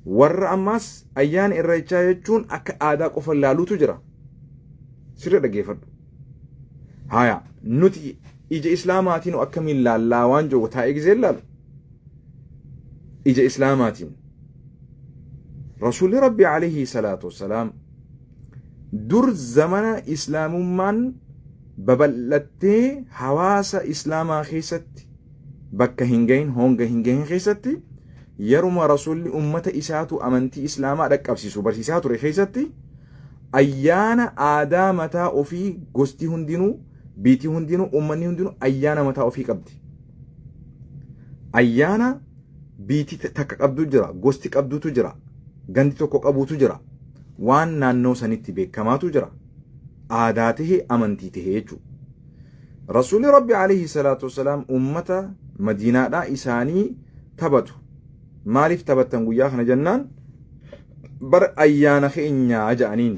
Warra ammaas ayyaana irreechaa jechuun akka aadaa qofa ilaaluutu jira. Sirri dhaggeeffadhu. Haya, nuti ija islaamaatiin akkamiin laallaa waan jiru taa'ee gizee laalu. Ija islaamaatiin. Rasuulli Rabbi alayhi salaatu wassalaam dur zamana islaamummaan babal'attee hawaasa islaamaa keessatti bakka hin gahin, honga hin gahin keessatti, yeruma rasuulli ummata isaatu amantii islaamaa dhaqqabsiisu barsiisaa ture keessatti, ayyaana aadaa mataa ofii gosti hundinuu, biitii hundinuu, ummanni hundinuu ayyaana mataa ofii qabdi. Ayyaana biitii takka qabdu jira, gosti qabdutu jira, gandi tokko qabutu jira, waan naannoo sanitti beekamaatu jira. Aadaa tahee amantii tahee jechuudha. Rasuulli Rabbi alayhi salaatu wasalaam ummata Madiinaadhaa isaanii taphatu. Maaliif taphattan guyyaa kana jennaan, bar ayyaana keenyaa ja'aniin.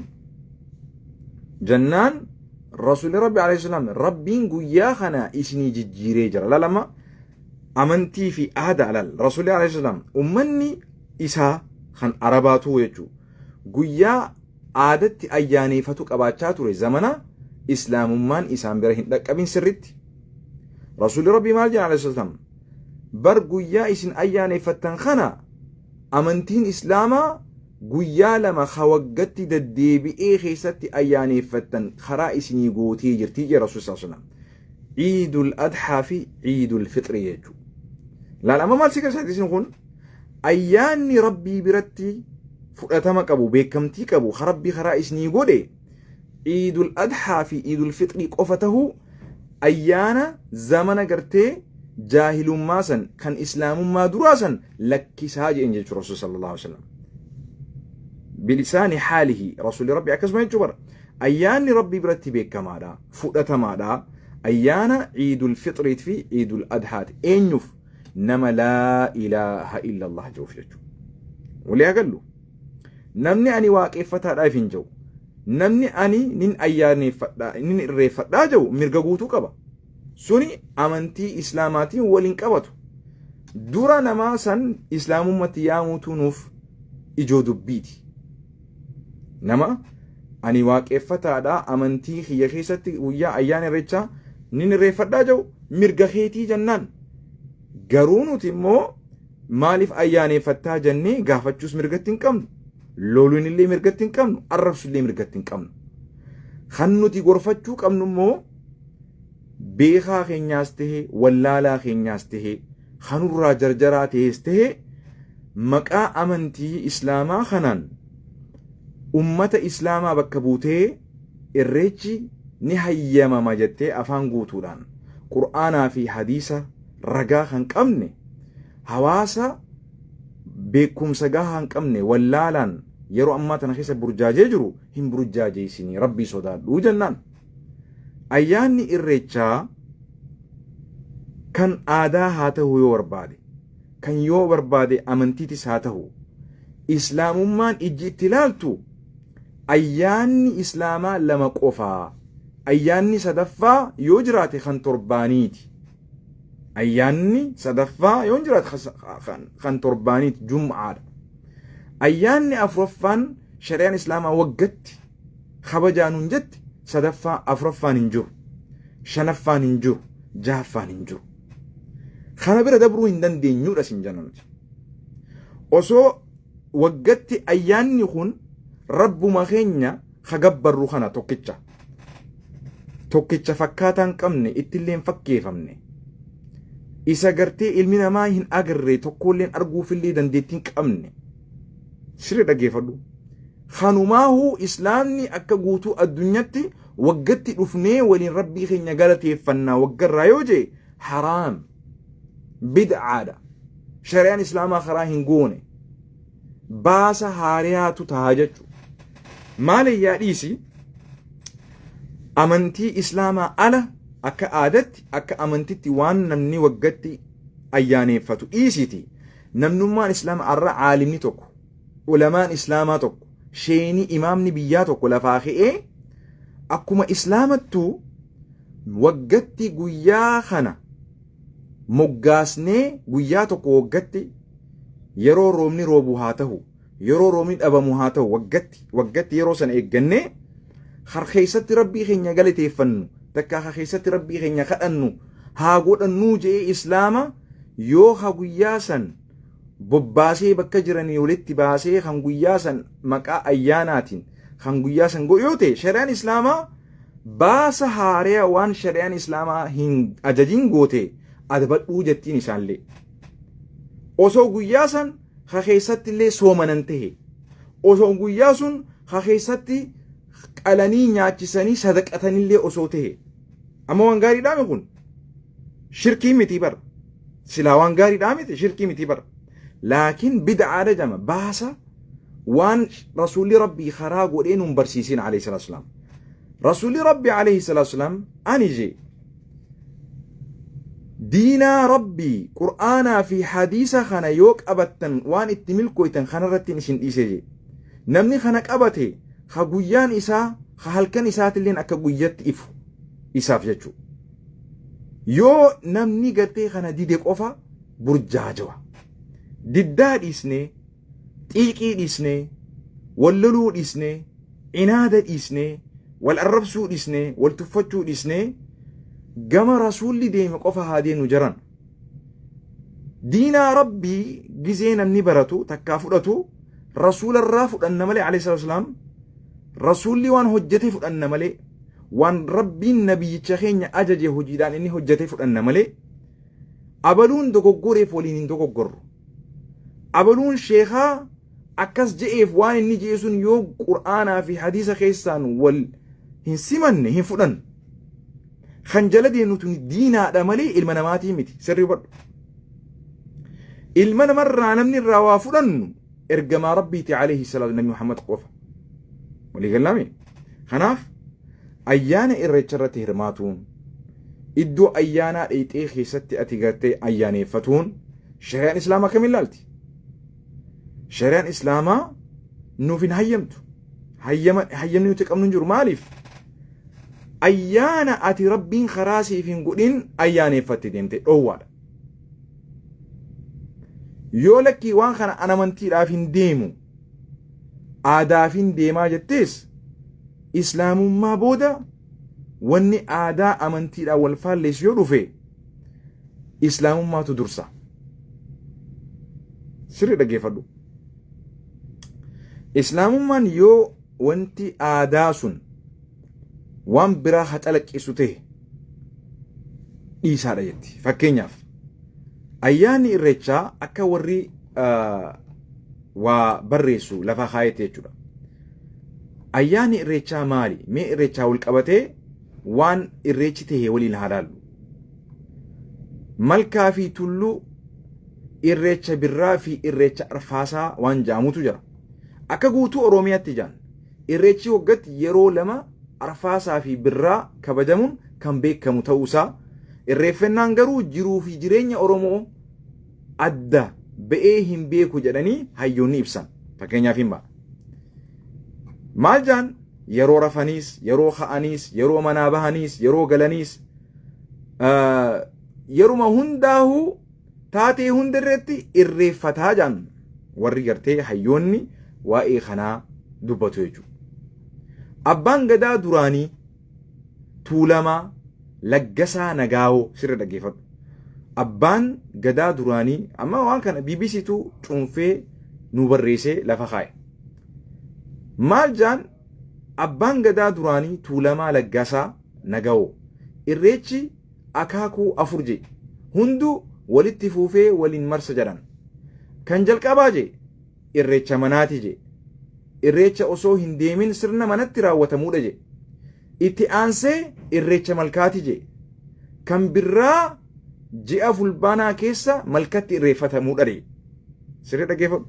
Jennaan Rasuulli Rabbi alayhi salaam, Rabbiin guyyaa kana isinii jijjiiree jira. Lalama amantii fi aadaa lal. Rasuulli alayhi salaam ummanni isaa kan Arabaatu jechuudha. Guyyaa aadatti ayyaaneeffatu qabaachaa ture zamana islaamummaan isaan bira hin dhaqqabin sirritti. Rasuulli Rabbii maal jedhan alayhi salaam? Bar guyyaa isin ayyaaneeffattan kana amantiin islaamaa guyyaa lama ka waggatti deddeebi'ee keessatti ayyaaneeffattan karaa isinii gootee jirti jedhe Rasuulli sallallahu alaihi wasallam. Ciidul Adhaa fi Ciidul Fixrii jechuudha. Laal, amma maal si garsiisa isin kun? Ayyaanni Rabbii biratti fudhatama qabu, beekamtii qabu, ka Rabbii karaa isinii godhe Ciidul Adhaa fi Ciidul Fixrii qofa tahuu, ayyaana zamana gartee jaahilummaa san kan islaamummaa duraa san lakkisaa jedhen jechuudha Rasuul sallallahu alaihi wasallam. Bilisaani haalihi Rasuulli Rabbi akkasuma jechuu bara. Ayyaanni Rabbii biratti beekamaadha, fudhatamaadha. Ayyaana Ciidul Fixriit fi Ciidul Adhaati. Eenyuuf? Nama laa ilaaha illallah jedhuuf jechuudha. Walii agallu. Namni ani waaqeffataadhaaf hin jiru. Namni ani nin ayyaaneeffadha, nin irreeffadhaa jiru mirga guutuu qaba. Suni amantii islaamaatiin waliin qabatu. Dura namaa san islaamummatti yaamuutu nuuf ijoo dubbiiti. Nama ani waaqeffataadha, amantii kiyya keessatti guyyaa ayyaana irreechaa nin irreeffadhaa jiru mirga keetii jennaan. Garuu nuti immoo maaliif ayyaaneeffattaa jennee gaafachuus mirgatti hin qabnu. Loluun illee mirgatti hin qabnu. Arrabsu illee mirgatti hin qabnu. Kan nuti gorfachuu qabnu immoo beekaa keenyaas tahe, wallaalaa keenyaas tahe, kanurraa jarjaraa tahes tahe, maqaa amantii islaamaa kanaan ummata islaamaa bakka buutee irreechi ni hayyamama jettee afaan guutuudhaan qur'aanaa fi hadiisa ragaa kan qabne, hawaasa beekumsa gahaa hin qabne, wallaalaan yeroo ammaa tana keessa burjaajee jiru hin burjaajeessinii, rabbii sodaadhuu jennaan. Ayyaanni irreechaa kan aadaa haa ta'u yoo barbaade, kan yoo barbaade amantiitis haa ta'u, islaamummaan ijji itti ilaaltu ayyaanni islaamaa lama qofaa. Ayyaanni sadaffaa yoo jiraate kan torbaaniiti. Ayyaanni sadaffaa yoo jiraate kan torbaaniiti, jum'aadha. Ayyaanni afuraffaan shari'aan islaamaa waggatti kabajaa nuun jette sadaffaa afuraffaan hin jiru. Shanaffaan hin jiru. Jahaffaan hin jiru. Kana bira dabruu hin dandeenyuudha sin jenna nuti. Osoo waggatti ayyaanni kun rabbuma keenya kagabbarru kana tokkicha. Tokkicha fakkaataa hin qabne, ittillee hin fakkeeffamne. Isa gartee ilmi namaa hin agarre, tokkollee arguufillee dandeettii hin qabne. Sirri dhaggeeffadhu. Kanumaahuu islaamni akka guutuu addunyaatti waggatti dhufnee waliin rabbii keenya galateeffannaa waggarraa yoo jee, haraam, bid'aadha. Shari'aan islaamaa karaa hin goone. Baasa haariyaatu ta'a jechuudha. Maali yaa dhiisi, amantii islaamaa ala akka aadatti akka amantitti waan namni waggatti ayyaaneeffatu dhiisiti. Namnummaan islaamaa har'a caalimni tokko, ulamaan islaamaa tokko, sheenii imaamni biyyaa tokko lafaa ka'ee akkuma islaamattuu waggatti guyyaa kana moggaasnee, guyyaa tokko waggatti yeroo roobni roobu haa ta'u Yeroo roobni dhabamu haa ta'u, waggatti waggatti yeroo sana eeggannee har keessatti Rabbii keenya galateeffannu, takka har keessatti Rabbii keenya kadhannu haa godhannuu je'ee, Islaama yoo ha guyyaa san bobbaasee bakka jiranii walitti baasee, kan guyyaa san maqaa ayyaanaatiin kan guyyaa san godhu yoo ta'e, shari'aan Islaamaa baasa haaraa waan shari'aan Islaamaa hin ajajin goote adabadhuu jettiin isaallee. Osoo guyyaa san ha keessatti illee soomanan tahe, osoo guyyaa sun ha keessatti qalanii nyaachisanii sadaqatanillee osoo tahe, amma waan gaariidhaami. Kun shirkii miti bara, silaa waan gaariidhaa miti, shirkii miti bara, laakiin bid'aadha jama. Baasa waan Rasuulli Rabbii karaa godhee nun barsiisin alayhi salaatu wasalaam. Rasuulli Rabbii alayhi salaatu wasalaam ani jee, diinaa Rabbii, Qur'aanaa fi hadiisa kana yoo qabattan waan itti milkooytan kanarratti isin dhiise jee. Namni kana qabate ha guyyaan isaa ha halkan isaatilleen akka guyyatti ifu isaaf jechuu. Yoo namni gartee kana dide qofa burjaajawa. Diddaa dhiisnee, xiiqii dhiisnee, wal loluu dhiisnee, cinaada dhiisnee, wal arrabsuu dhiisnee, wal tuffachuu dhiisnee, gama Rasuulli deeme qofa haa deemnu jaran. Diinaa Rabbii gizee namni baratu takkaa fudhatu, Rasuularraa fudhanna malee, alayhi salaatu wasalaam, Rasuulli waan hojjete fudhanna malee, waan Rabbiin nabiyyicha keenya ajaje hojiidhaan inni hojjete fudhanna malee, abaluun dogoggoreef waliin hin dogoggorru. Abaluun sheekaa akkas je'eef waan inni je'e sun yoo Qur'aanaa fi hadiisa keessaan wal hin simanne hin fudhannu. Kan jala deemnu tuni diinaadha malee ilma namaatii miti. Sirrii hubadhu. Ilma namarraa namni irraa waa fudhannu ergamaa Rabbiiti alayhi salaatu, Nabi Muhammad qofa. Walii gallaame? Kanaaf ayyaana Irreecha irratti hirmaatuun, iddoo ayyaanaa dheeyxee keessatti ati gartee ayyaaneeffatuun, shari'aan Islaamaa kamiin ilaalti? Shari'aan Islaamaa nuuf hin hayyamtu. Hayyama hayyamni nuti qabnu hin jiru. Maaliif? Ayyaana ati Rabbiin karaa siif hin godhin ayyaaneeffatte deemte dhoowwaadha. Yoo lakkii, waan kana an amantiidhaaf hin deemu, aadaaf hin deemaa jettees, Islaamummaa booda wanni aadaa amantiidhaan wal faalleessu yoo dhufe Islaamummaatu dursa. Sirrii dhaggeeffadhu. Islaamummaan yoo wanti aadaa sun waan biraa haa calaqqisu ta'e dhiisaadha jetti. Fakkeenyaaf, ayyaanni Irreechaa akka warri waa barreessu lafa kaayetti jechuudha. Ayyaanni Irreechaa maali? Mee Irreechaa wal qabatee waan Irreechi ta'e waliin haa laallu. Malkaa fi tulluu, Irreecha birraa fi Irreecha arfaasaa waan jaamutu jira. Akka guutuu Oromiyaatti jaan Irreechi waggatti yeroo lama, arfaasaa fi birraa, kabajamuun kan beekamu ta'uusaa, irreeffannaan garuu jiruu fi jireenya Oromoo adda ba'ee hin beeku jedhanii hayyoonni ibsan. Fakkeenyaaf hin ba'a. Maal jaan? Yeroo rafaniis, yeroo ka'aniis, yeroo manaa bahaniis, yeroo galaniis, yeruma hundaahuu taatee hunda irratti irreeffataa jaan warri gartee hayyoonni waa'ee kanaa dubbatu jechuudha. Abbaan Gadaa duraanii Tuulamaa Laggasaa Nagaawoo, sirra dhaggeeffadhu. Abbaan Gadaa duraanii, amma waan kana BBCtu cuunfee nu barreessee lafa kaa'e. Maal jaan Abbaan Gadaa duraanii Tuulamaa Laggasaa Nagawoo? Irreechi akaakuu afur je. Hunduu walitti fuufee waliin marsa jedhan. Kan jalqabaa je, Irreecha manaati je. Irreecha osoo hin deemin sirna manatti raawwatamuudha je. Itti aansee Irreecha malkaati je. Kan birraa ji'a Fulbaanaa keessa malkatti irreeffatamuudha je. Sirrii dhaggeeffadhu.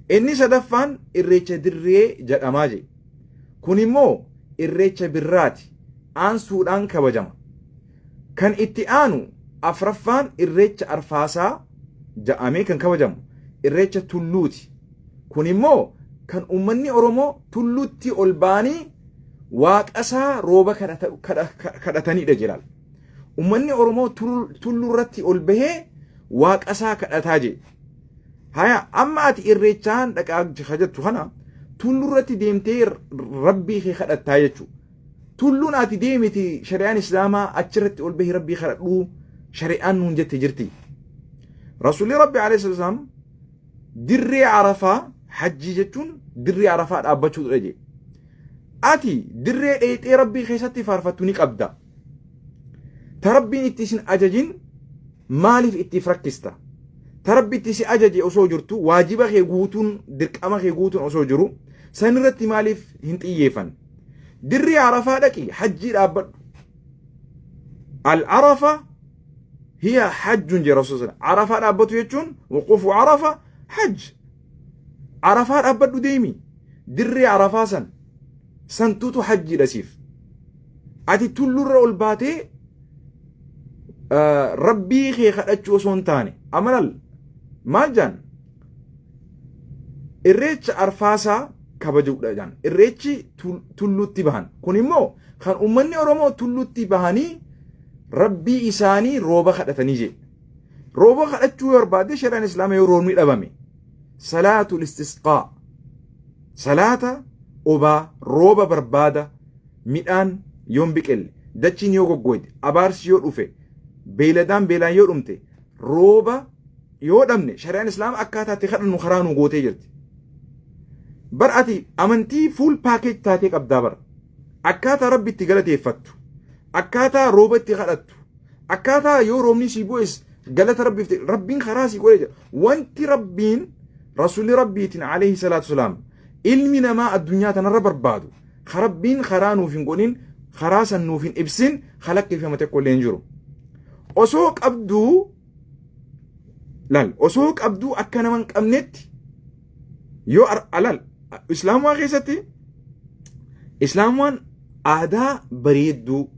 Inni sadaffaan Irreecha dirree jedhamaa je. Kun immoo Irreecha birraati. Aansuudhaan kabajama. Kan itti aanu afraffaan Irreecha arfaasaa ja'amee kan kabajamu Irreecha tulluuti. Kun immoo kan uummanni Oromoo tulluutti ol ba'anii waaqasaa rooba kadhatanidha jedha. Uummanni Oromoo tulluu irratti ol bahee waaqasaa kadhataa jee. Haya, amma ati irreechaan dhaqaa jettu kana tullurratti deemtee rabbii kee kadhattaa jechuudha. Tulluun ati deemiti shari'aan Islaamaa achirratti ol bahii rabbii kadhadhuu shari'aan nuun jette jirti. Rasuulli Rabbi alayhi salaam dirree Arafaa, hajjii jechuun dirree Arafaa dhaabbachuudha jedhe. Ati dirree dheexee rabbii keessatti faarfattu ni qabda. Ta rabbiin itti isin ajajin maaliif ittiif rakkista? Ta rabbi itti si ajaje osoo jirtu, waajiba kee guutuun, dirqama kee guutuun osoo jiru, sanirratti maaliif hin xiyyeeffanne? Dirree Arafaa dhaqi, hajjii dhaabbadhu. Al-Arafa hiya hajjun jee Rasuul sallallahu. Arafaa dhaabbatu jechuun wuquufu Arafa hajj. Arafaa dhaabbadhu, deemi. Dirree Arafaa san santuutu hajjiidha siif. Ati tullurra ol baatee rabbii kee kadhachuu osoo hin taane, amalal maal jaan, irreecha arfaasaa kabajuudha jaan. Irreechi tulluutti bahan kun immoo kan uummanni Oromoo tulluutti bahanii rabbii isaanii rooba kadhatanii jee. Rooba kadhachuu yoo barbaadde, shari'aan Islaamaa yoo roobni dhabame salaatul istisqaa, salaata obaa, rooba barbaada, midhaan yoon biqille, dachiin yoo goggoyte, abaarsi yoo dhufe, beeyladaan beelaan yoo dhumte, rooba yoo dhabne, shari'aan Islaamaa akkaataa itti kadhannu karaa nu gootee jirti. Bar ati amantii full package taatee qabdaa bara. Akkaataa rabbi itti galateeffattu, akkaataa rooba itti kadhattu, akkaataa yoo roobni sii bu'es galata rabbiif ta'e rabbiin karaa sii godhee jira. Wanti rabbiin rasuulli rabbiitiin alayhi salaatu salaam ilmi namaa addunyaa tanarra barbaadu rabbiin karaa nuuf hin godhin, karaa san nuuf hin ibsin, kalaqqifame tokko illee hin jiru. Osoo qabduu laal, osoo qabduu akka nama hin qabnetti yoo alal islaamumaa keessatti, islaamumaan aadaa bareedduu,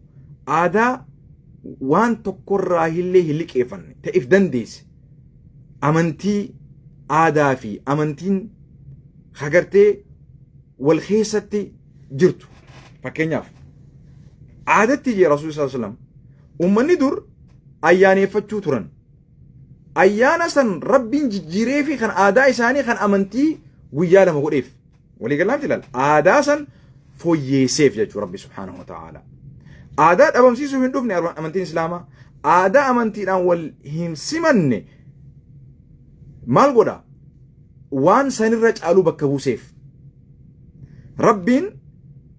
aadaa waan tokkorraa illee hin liqeeffanne ta'eef dandeesse, amantii, aadaa fi amantiin hagartee wal keessatti jirtu. Fakkeenyaaf, aadatti jee Rasuulli sallallahu alaihi wasallam, uummanni dur ayyaaneeffachuu turan. Ayyaana san rabbiin jijjiiree fi kan aadaa isaanii kan amantii guyyaa 2 godheef. Waliigalaatti ilaala, aadaa san fooyyeesseef jechuu rabbi subhaanahu wa ta'ala. Aadaa dhabamsiisuuf hin dhufne amantiin Islaamaa. Aadaa amantiidhaan wal hin simanne maal godha? Waan sanirra caaluu bakka buuseef. Rabbiin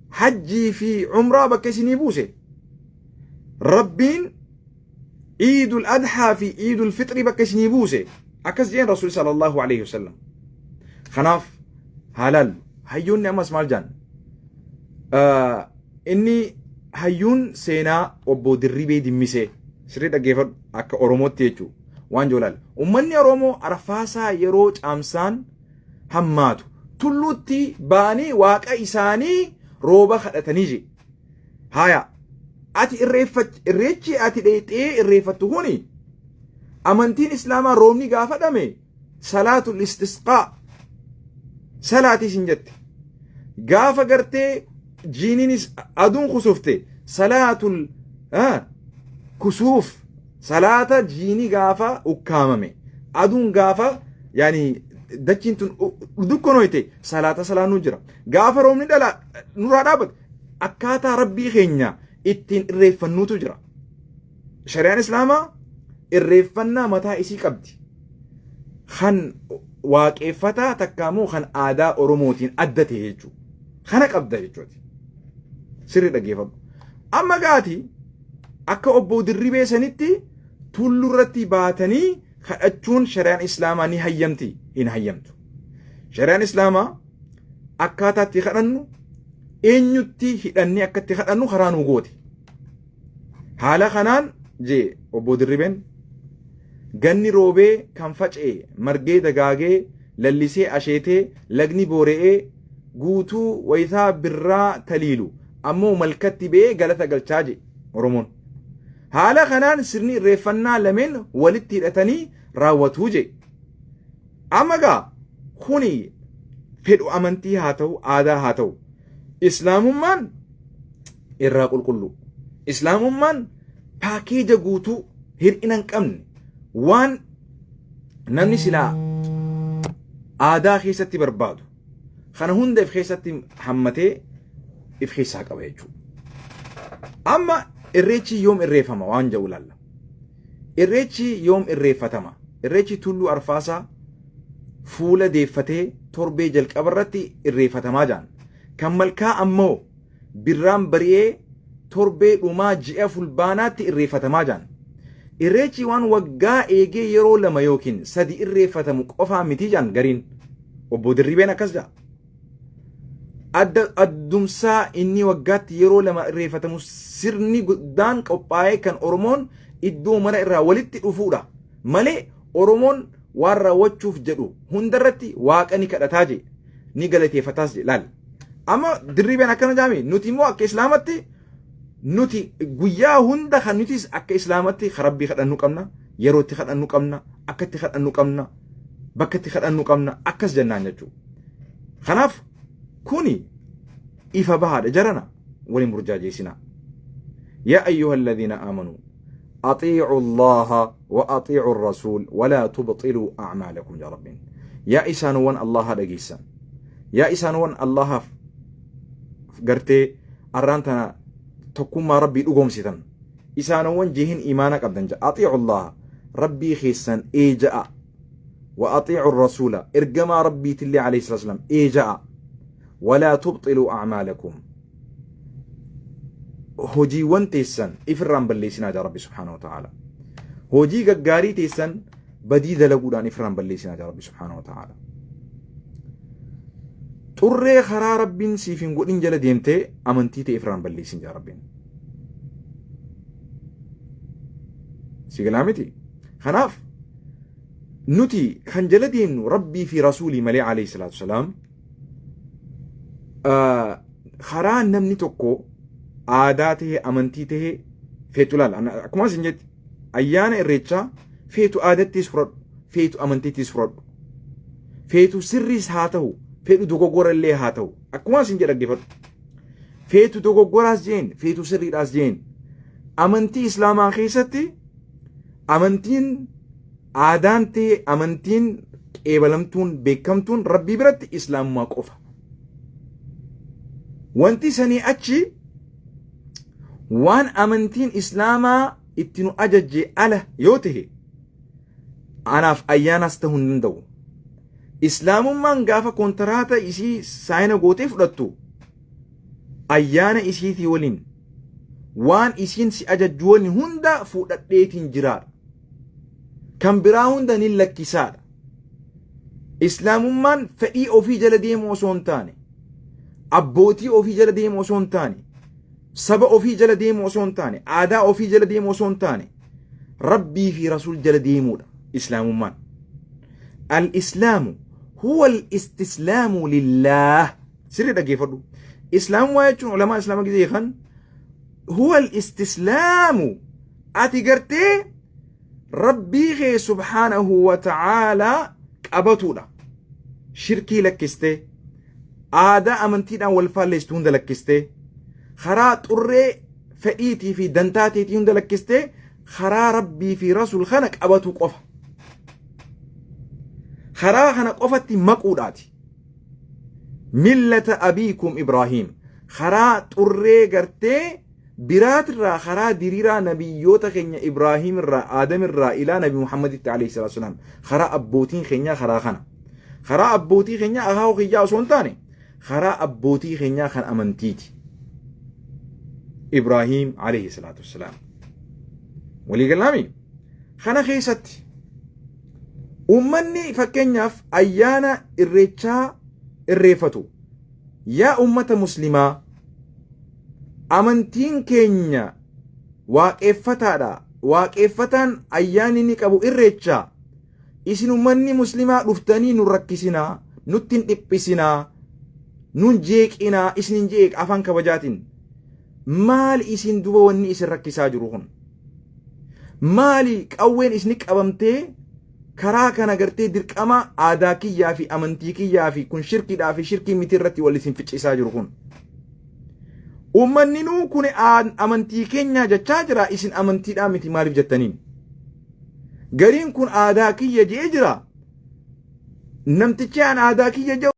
hajjii fi umraa bakka isinii buuse. Rabbiin Iidul Adhaa fi Iidul Fixrii bakka isinii buuse. Akkas jeen Rasuul sallallahu alaihi wasallam. Kanaaf haalaallu hayyoonni ammas maal jaan? Inni hayyuun seenaa obbo Dirribee Dimmisee, sirrii dhaggeeffadhu, akka Oromootti jechuudha waan joolaal, uummanni Oromoo arfaasaa yeroo caamsaan hammaatu tulluutti ba'anii waaqa isaanii rooba kadhatanii je. Haya, ati irreechi ati dheexee irreeffattu kuni, amantiin Islaamaa roobni gaafa dhame salaatul istisqaa salaatii sin jette. Gaafa gartee jiiniinis aduun kusufte salaatul kusuuf, salaata jiinii gaafa ukkaamame, aduun gaafa yaani dachiin tun dukkanooyte salaata salaanuu jira. Gaafa roobni dhala nurraa dhaabate akkaataa rabbii keenya ittiin irreeffannuutu jira. Shari'aan Islaamaa irreeffannaa mataa isii qabdi. Kan waaqeffataa takkaamoo kan aadaa Oromootiin adda ta'e jechuudha. Kana qabda jechuudha. Sirrii dhaggeeffadhu. Amma gaati akka obbo Dirribee sanitti tullurratti baatanii kadhachuun shari'aan Islaamaa ni hayyamti? Hin hayyamtu. Shari'aan Islaamaa akkaataa itti kadhannu, eenyutti hidhannee akka itti kadhannu karaa nuu goote. Haala kanaan jee obbo Dirribeen, ganni roobee kan faca'e margee dagaagee lallisee asheetee lagni boore'ee guutuu wayitaa birraa taliilu ammoo malkatti ba'ee galata galchaa je Oromoon. Haala kanaan sirni irreeffannaa lameen walitti hidhatanii raawwatuu je. Amma gaa kuni fedhu amantii haa ta'u, aadaa haa ta'u, Islaamummaan irraa qulqullu. Islaamummaan package guutuu hir'ina hin qabne, waan namni silaa aadaa keessatti barbaadu kana hunda if keessatti hammatee if keessaa qaba jechuudha. Amma irreechi yoom irreeffama waan jedhu ilaalla. Irreechi yoom irreeffatama? Irreechi Tulluu Arfaasaa fuula deeffatee torbee jalqaba irratti irreeffatamaa jaan. Kan malkaa ammoo birraan bari'ee torbee dhumaa ji'a Fulbaanaatti irreeffatamaa jaan. Irreechi waan waggaa eegee yeroo lama yookiin sadi irreeffatamu qofaa miti jaan gariin. Obbo Dirribeen akkas ja'a. Adda addumsaa inni waggaatti yeroo lama irreeffatamu sirni guddaan qophaa'ee kan Oromoon iddoo mara irraa walitti dhufuudha. Malee Oromoon waan raawwachuuf jedhu hundarratti Waaqa ni kadhataa jee. Ni galateeffataas jee laal. Amma Dirribeen akkana jaami nuti immoo akka Islaamatti nuti guyyaa hunda kan nutis akka Islaamatti kan Rabbii kadhannu qabna, yeroo itti kadhannu qabna, akka itti kadhannu qabna, bakka itti kadhannu qabna akkas jennaan jechuudha. Kanaaf kuni ifa bahaadha jarana waliin burjaajeessinaa. Yaa ayyuha alladhiina aamanuu axiicu Allaha wa axiicu rasuul walaa tubxiluu acmaalakum yaa Rabbiin. Yaa isaanowwan Allaha dhageessan. Yaa isaanowwan Allahaaf gartee arraan tana tokkummaa Rabbii dhugoomsitan. Isaanowwan jehin imaana qabdan ja'a. Axiicu Allaha Rabbii keessan eeja'a. Wa axiicu rasuula ergamaa Rabbiitillee alayhi salaatu wasalaam eeja'a. Walaa tubxiluu acmaalakum. Hojiiwwan teessan ifirraan balleessinaa jaa Rabbi subhaanahu wa ta'aala. Hojii gaggaarii teessan badii dalaguudhaan ifirraan balleessinaa jaa Rabbi subhaanahu wa ta'aala. Xurree karaa Rabbiin siif hin godhin jala deemtee amantii ta'e ifirraan balleessin jaa Rabbiin. Si galaa miti? Kanaaf nuti kan jala deemnu Rabbii fi Rasuulii malee alayhi salaatu wasalaam karaa namni tokko aadaa ta'e amantii ta'e feetu laala. Akkuma isin jetti ayyaana irreechaa feetu aadattiis fudhadhu feetu amantiittis fudhadhu feetu sirriis haa ta'u feetu dogoggora illee haa ta'u akkuma isin jedha dhaggeeffadhu. Feetu dogoggoraas jeen feetu sirriidhaas jeen amantii islaamaa keessatti amantiin aadaan ta'e amantiin qeebalamtuun beekamtuun rabbii biratti islaamummaa qofa. Wanti sanii achi waan amantiin islaamaa itti nu ajajje ala yoo ta'e anaaf ayyaanaas ta'uu hin danda'u. Islaamummaan gaafa kontiraata isii saayina gootee fudhattu ayyaana isiitii waliin waan isiin si ajajju waliin hunda fuudhadheetiin jiraadha. Kan biraa hunda ni lakkisaadha. Islaamummaan fedhii ofii jala deemu osoo hin taane, abbootii ofii jala deemu osoo hin taane, saba ofii jala deemu osoo hin taane, aadaa ofii jala deemu osoo hin taane, Rabbii fi Rasuul jala deemuudha Islaamummaan. Al-Islaamu huwa al-istislaamu lillaah. Sirrii dhaggeeffadhu. Islaamummaa jechuun ulamaa Islaama gizee kan huwa al-istislaamu ati gartee Rabbii kee subhaanahu wa ta'aalaa qabatuudha. Shirkii lakkistee, aadaa amantiidhaan wal faalleessitu hunda lakkistee, karaa xurree fedhiitii fi dantaa teetii hunda lakkistee karaa Rabbii fi Rasuul kana qabatu qofa. Karaa kana qofatti maquudhaati. Millata abiikum Ibraahiim. Karaa xurree gartee biraatirraa karaa diriiraa nabiyyoota keenya Ibraahiim irraa Aadam irraa ilaa nabi Muhammaditti alayhi salaatu wasalaam karaa abbootiin keenyaa karaa kana. Karaa abbootii keenyaa akaakuu kiyyaa osoo hin taane karaa abbootii keenyaa kan amantiiti. Ibraahiim alayhi salaatu wasalaam. Walii galaami? Kana keessatti uummanni fakkeenyaaf ayyaana irreechaa irreeffatu. Yaa ummata muslimaa amantiin keenya waaqeeffataadha. Waaqeeffataan ayyaanni inni qabu irreecha. Isin ummanni muslimaa dhuftanii nu rakkisinaa, nutti hin dhiphisinaa, nun jeeqinaa, isin hin jeeq afaan kabajaatiin. Maali isin duba wanni isin rakkisaa jiru kun? Maali qawween isni qabamtee karaa kana gartee dirqama aadaa kiyyaa fi amantii kiyyaa fi kun shirkiidhaa fi shirkii miti irratti wal isin ficcisaa jiru kun. Uummanni nuu kun amantii keenyaa jechaa jira isin amantiidhaa miti maaliif jettaniin? Gariin kun aadaa kiyya je'ee jira. Namtichi an aadaa kiyya jedhu.